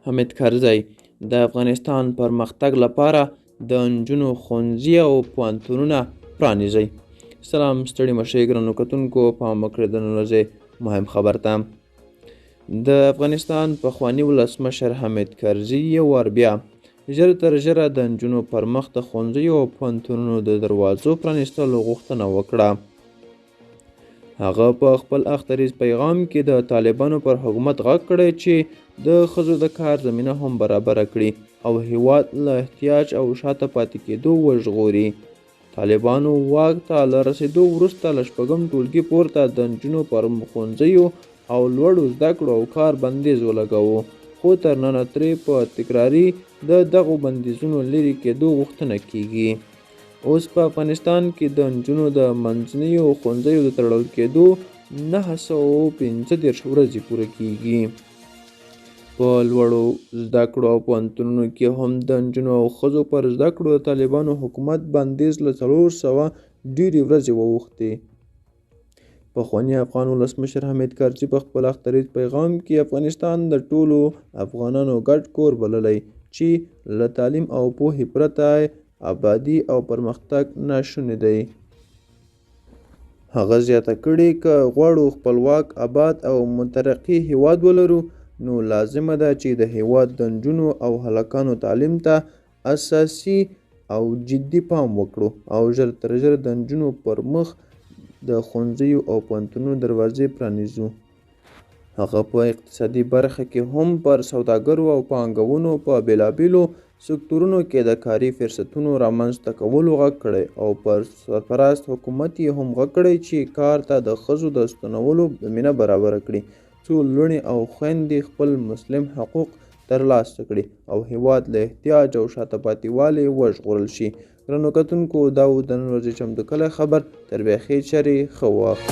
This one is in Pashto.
حامد کرزی د افغانستان پرمختګ لپاره د نجونو ښوونځي او پوهنتونونه پرانیزئ. سلام، ستړي مشئ ګرانو کتونکو، پام وکړئ د نن ورځې مهم خبر ته. د افغانستان پخواني ولسمشر حامد کرزي یو وار بیا ژر تر ژره د نجونو پر مخ د ښوونځیو او پوهنتونونو د دروازو پرانیستلو غوښتنه وکړه. هغه په خپل اختریز پیغام کې د طالبانو پر حکومت غږ کړی چې د ښځو د کار زمینه هم برابره کړي او هیواد له احتیاج او شاته پاتې کېدو وژغوري. طالبانو واک ته له رسېدو وروسته له شپږم ټولګي پورته د نجونو پر ښوونځیو او لوړو زده کړو او کار بندیز ولګاوه، خو تر ننه ترې په تکراري د دغو بندیزونو لیرې کېدو غوښتنه کېږي. اوس په افغانستان کې د نجونو د منځنیو ښوونځیو د تړل کېدو 935 ورځې پوره کېږي. په لوړو زده کړو او پوهنتونونو کې هم د نجونو او ښځو پر زده کړو د طالبانو حکومت بندیز له 400 ډېرې ورځې واوښتې. پخواني افغان ولسمشر حامد کرزي په خپل اختریز پیغام کې افغانستان د ټولو افغانانو ګډ کور بللی چې له تعلیم او پوهې پرته ابادي او پرمختګ ناشونی دی. هغه زیاته کړې، که غواړو خپلواک، اباد او مترقي هیواد ولرو، نو لازمه ده چې د هیواد د نجونو او هلکانو تعلیم ته اساسي او جدي پام وکړو او ژر تر ژره د نجونو پر مخ د ښوونځیو او پوهنتونونو دروازې پرانیزو. هغه په اقتصادي برخه کې هم پر سوداګرو او پانګونو په بېلابېلو سکتورونو کې د کاري فرصتونو رامنځته کولو غږ کړی او پر سرپرست حکومت یې هم غږ کړی چې کار ته د ښځو د ستنولو زمینه برابره کړي، څو لوڼې او خویندې خپل مسلم حقوق ترلاسه کړي او هیواد له احتیاج او شاته پاتې والي وژغورل شي. ګرانو کتونکو، دا و د نن ورځې چمتو کلی خبر. تر بیا ښې چارې، ښه وخت.